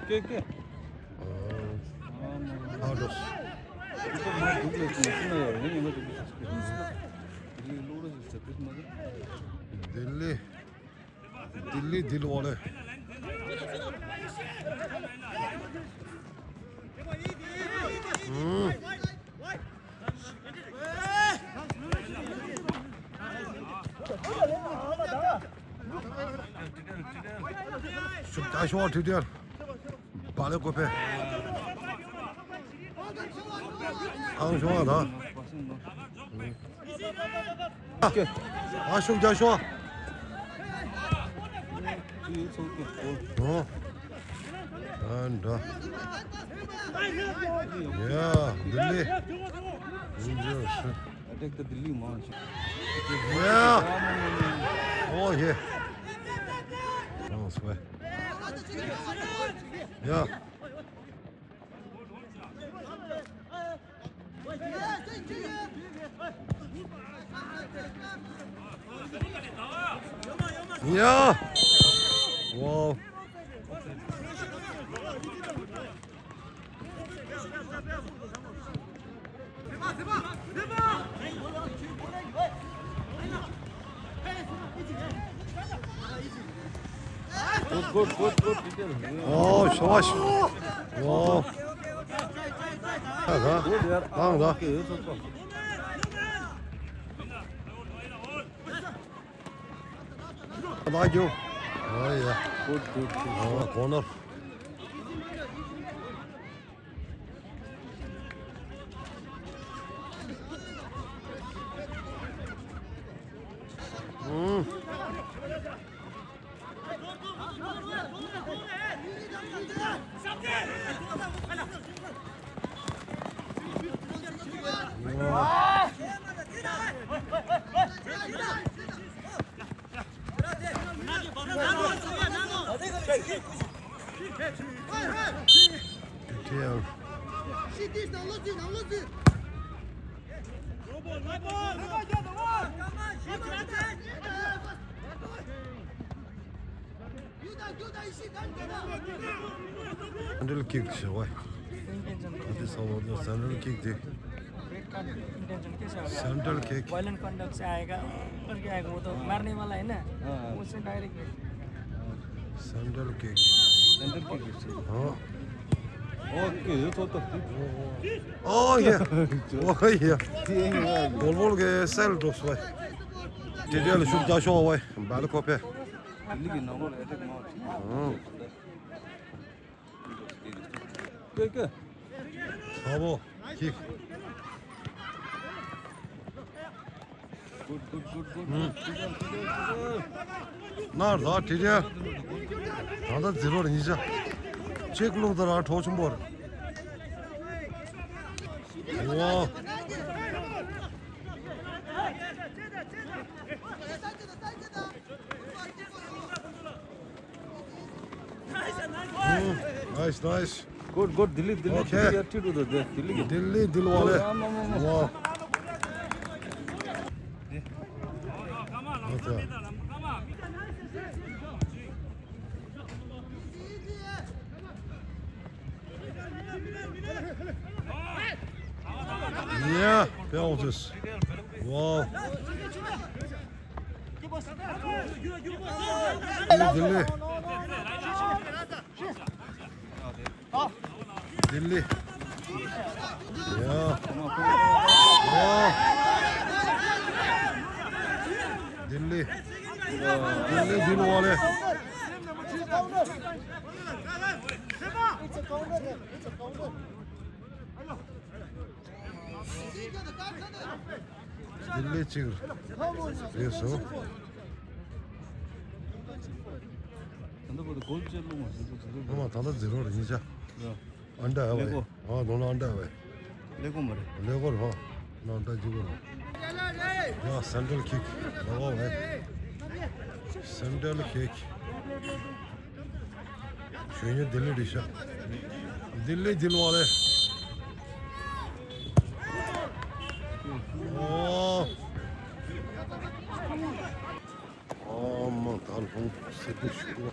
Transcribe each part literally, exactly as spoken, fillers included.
ཀེ་ཀེ། ཨ་འགྲོ། ལྡི་ལི། ལྡི་ལི་ལྡི་ལི་བ་ལེ། ཨུམ། ཤུགས་རྒྱག་ཤོག་ཁྲི་ཏན། བ་ལེ་ཀོ་ཕེ། གང་ཤོག་ཨ་ད། ཨ་ཤུགས་རྒྱག་ཤོག་ཨོ། ཨ་འདྲ། ཡ་ལྡི་ལི། ཡ། ཨོ་ཡེ། ཨོ་སུའེ། ཡ། ཡ། ཝའོ། Good, good, good, good, detail. ཨོ་ཤ་བ་ཤ། ཨོ། ད་ད། Good, yaar. ད་ད། Okay, yes, of course. ད་རྒྱུ། ཨོ་ཡ། Good, good, good. ཨོ་corner. ཨུམ། central kick से हुआ है। अति सवाल तो सेंट्रल किक दे। रेड कार्ड इंटेंशन कैसे हो गया? Central kick. वायलेंट कंडक्ट से आएगा, करके आएगा, वो तो मारने वाला है ना, हाँ, हाँ। उससे direct. Central kick. Central kick से। हाँ। ओके, ये तो, तो। ओह, या। ओह, या। ये, ये। बोल, बोल के सेल ड्रॉप्स भाई। ཁྲི་ཏན་ལ་ཤུགས་རྒྱག་ཤོག་ཝེ། བ་ལེ་ཀོ་ཕེ། ལི་གི་ནང་ལོགས་ལ་ཨེ་ཊེག་མང་། ཨང་། ཀེ་ཀེ། ཧ་བོ། ཁིག། Good, good, good, good. ཨང་། ནར་ད་ཁྲི་ཏན། ད་ལྟ་ཛི་རོ་རེད་ཉིས་ཆ། གཅིག་བླུགས་ད་ར་གྲོགས་ཆུང་པོ་རེད། ཝའོ། Nice, nice. Good, good. ལྡི་ལི་ལྡི་ལི། Okay. ལྡི་ལི་ཡར་ཁྲིད་འགྲོ་དང་ལྡི་ལི་གི། ལྡི་ལི་ལྡི་ལི་བ་ལེ། ཨོ། ཨ་མ་མ་མ། ཝའོ། Yeah, penalties. Wow. ལྡི་ལི། ལྡི་ལི། ཡ། ཡ། ལྡི་ལི། ལྡི་ལི་ལྡི་ལི་བ་ལེ། ལྡི་ལི་གཅིག་རེད་སོ། ད་ལྟ་བར་དུ་གོལ་བཅས་བླུགས་མ་སོང་། ད་ལྟ་ཛི་རོ་རེད་ཉིས་ཆ། ཡ། ཨན་ཏྲ་ཧ་ལེ་ཀོ། ཨ་དོ་ན་ཨན་ཏྲ་ཧ་ལེ། ལེ་ཀོ་མ་རེད། ལེ་ཀོ་རེད་ཧ། ན་ཨན་ཏྲ་ཅི་ཀོ་རེད། ཡ་སེན་ཊྲལ་ཁིག་ལ་ཧ་ལེ། སེན་ཊྲལ་ཁིག། གཞོན་ནུ་ལྡི་ལི་རེད་ཤག་ལྡི་ལི་ལྡི་ལི་བ་ལེ། ཨོ། ཨོ་མ་ད་ལྷུང་སེ་པི་ཤུ་གོ།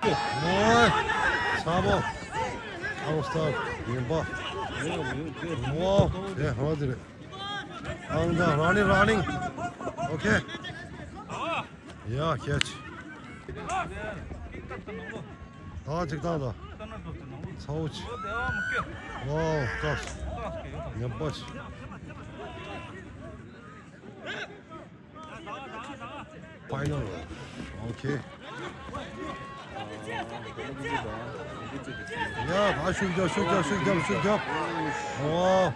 ཚ་པོ། ཨང་སྟར་ཡིན་པ། ཝའོ། དེ་ཧོ་དེ་རེད། ཨང་ད་ར་ནིང་ར་ནིང་། ཨོ་ཁེ། ཡ་ཁེ་ཆི། ད་ཅིག་བཏང་ད། ཚ་བོ་ཆི། ཝའོ་སྐབས། ཉམས་པ་ཆི། Final round. Okay. ཡ་ད་ཤུགས་རྒྱབ་ཤུགས་རྒྱབ་ཤུགས་རྒྱབ་ཤུགས་རྒྱབ། ཨོ།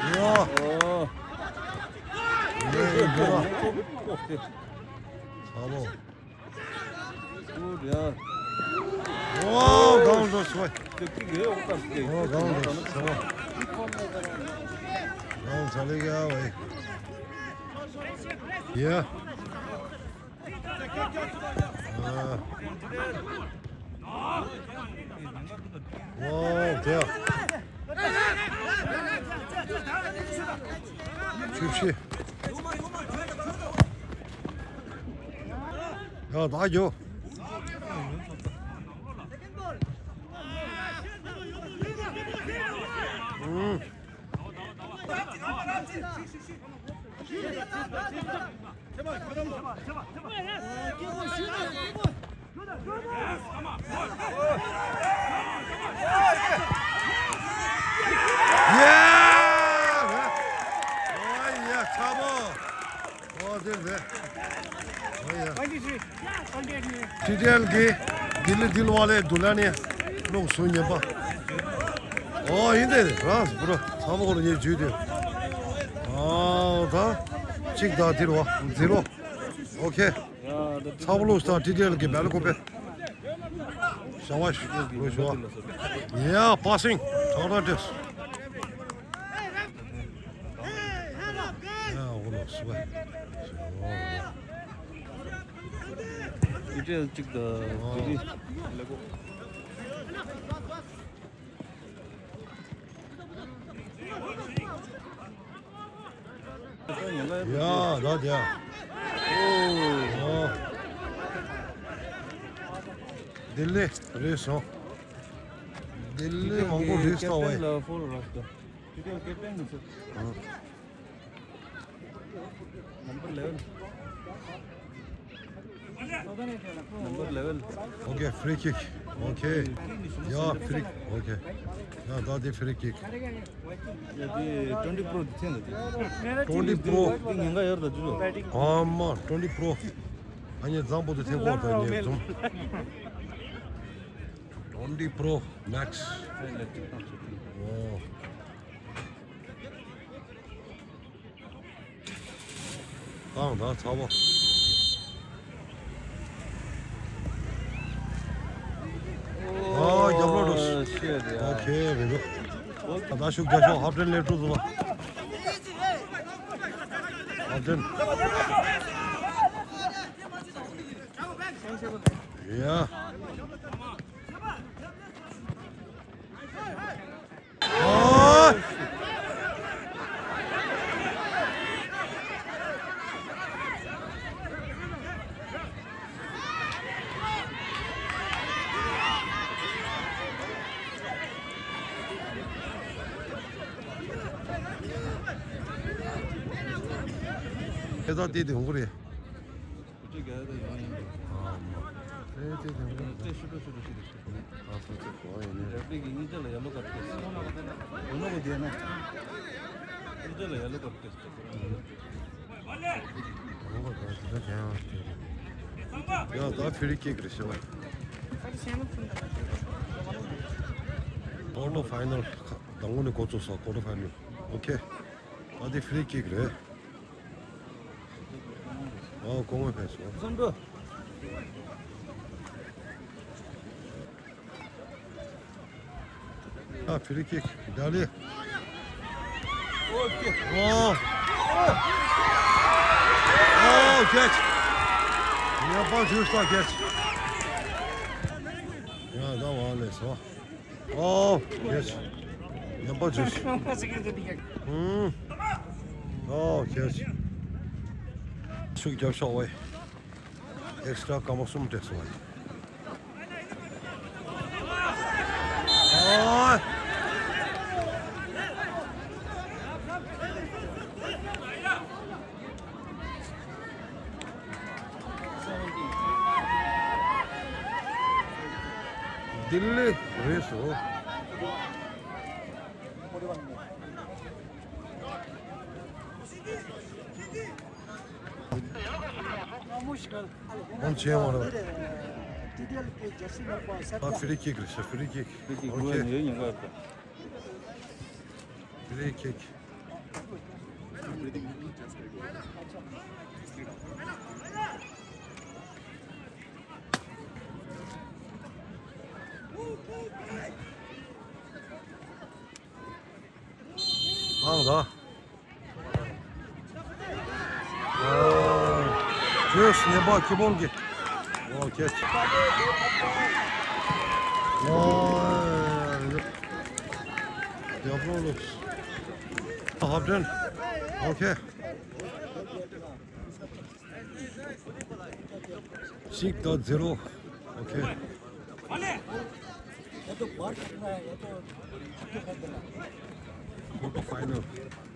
ཡ། ཨོ། ཡ་ཡ་ཡ། ཚ་བོ། ཨོ་ཡ། ཨོ་གང་འགྲོ་སོང་། ཨོ་གང་འགྲོ་སོང་། གང་ཚ་ལེ་ག་བའི། ཡ། ཨ། ཨོ་དེ། བཅུ་བཞི། ཡ་ད་རྒྱོ། ཨུམ། ཡ། ཨོ་ཡ་ཚ་བོ། ཨོ་དེ་རེད། ཨོ་ཡ། ཊི་ཌི་ཨེལ་གི་ལྡི་ལི་ལྡི་ལི་བ་ལེ་དུ་ལ་ནི་ལོག་སུ་ཉན་པ། ཨོ་ཡིན་དེ་རང་སུ་ར་ཚ་བོ་ལ་ཉན་ཇུས་དེ། ཨོ་ད་གཅིག་དང་དེ་རུ་བ་ཛི་རོ། ཨོ་ཁེ། ཚ་བོ་ལོ་སྟ་ཊི་ཌི་ཨེལ་གི་བེ་ལ་ཀོ་པེ། ཤ་བ་ཤ་བོ་ཤ་བ། ཡ་པ་སིང་ཐོག་ན་ཏེས། ཡ་འོ་ལོ་སུ་བ། ཊི་ཌི་ཨེལ་གཅིག་དང་ལྡི་ལི་ལ་ཀོ། ཡ་ད་དེ། ཨོ། ལྡི་ལི་རེད་སོང་། ལྡི་ལི་མང་པོ་རེད་སོང་བས། Number eleven. Number eleven. Okay, free kick. Okay. Yeah, free. Okay. Yeah, that is free kick. Yeah, the twenty pro thing. Twenty pro. Thing nga yar da julo. Ama twenty pro. Ani zambo de thing ko da ni zum. Twenty pro max. Oh. གང་ད་ཚ་བ། ཨ་རྒྱབ་ལོག་འགྲོ། ཨོ་ཤེ་ཡ། ཨོ་ཁེ་རེད་འདུག་ད་ཤུགས་རྒྱག་ཤོག་ཧབ་ཏན་ལེབ་ཀྲུག་ཟོ་བ། ཧབ་ཏན། ཡ། ཁྱེད་ཚོ་དེ་དུས་ཧོང་གི་རེད། ཨ་མ། ཨེ་ཙེ་དེ་མོ། ཙེ་ཤུ་ཏོ་ཤུ་ཏོ་ཤུ་ཏོ་ཤུ་ཏོ། ཨ་སོ་ཙེ་གོ་ཡིན་ནི། རེ་ཕི་རི་གི་གཉིས་ཆ་ལ་ཡེ་ལོ་ཀར་ཏེ་སོ། དོ་ནོ་གོ་དེ་ན། གཉིས་ཆ་ལ་ཡེ་ལོ་ཀར་ཏེ་སོ། ཡ་ད་ཕི་རི་ཀིག་རེད་ཤག་ཀོ་ཊར་ཕའི་ནལ་ཟླ་ངོ་ནས་འགོ་བཙུགས་སོང་། ཀོ་ཊར་ཕའི་ནལ། ཨོ་ཁེ། ད་དེ་ཕི་རི་ཀིག་རེད། ཨོ་གོང་མ་ཕེབས་སོང་། བཟང་འགྲོ། ཨ་ཕི་རི་ཀིག་ཌ་ལི། ཨོ་ཨོ་ཀེ་ཆི། ཉེ་པ་ཞུ་ས་ཀེ་ཆི། ཡ་ད་བ་ལས་སོ། ཨོ་ཡེས། ཉམས་པ་བྱོས། ཨུམ། ཨོ་ཡེས། ཤུགས་རྒྱབ་ཤོག་ཝེ། ཨེག་སི་ཊྲ་སྐར་མ་གསུམ་སྤྲད་སོང་ཝེ། ཨོ། ལྡི་ལི་རེད་སོ། ཧོན་ཆེན་བ་ར། ཨ་ཧྥི་རི་ཀིག་རེད་ཤག་ཧྥི་རི་ཀིག་ཧྥི་རི་ཀིག་ཨོ་ཁེ། ཧྥི་རི་ཀིག་ལངས་དང་། ཨོ། ཇོས་ཉན་པ་ཁི་པོང་གི། ཨོ་ཁེ། ཨོ། ཡ་པྲོ་ལོ། ཧབ་ཏན། ཨོ་ཁེ། གཅིག་དང་ཛི་རོ། ཨོ་ཁེ། ཀོ་ཊར་ཕའི་ནལ།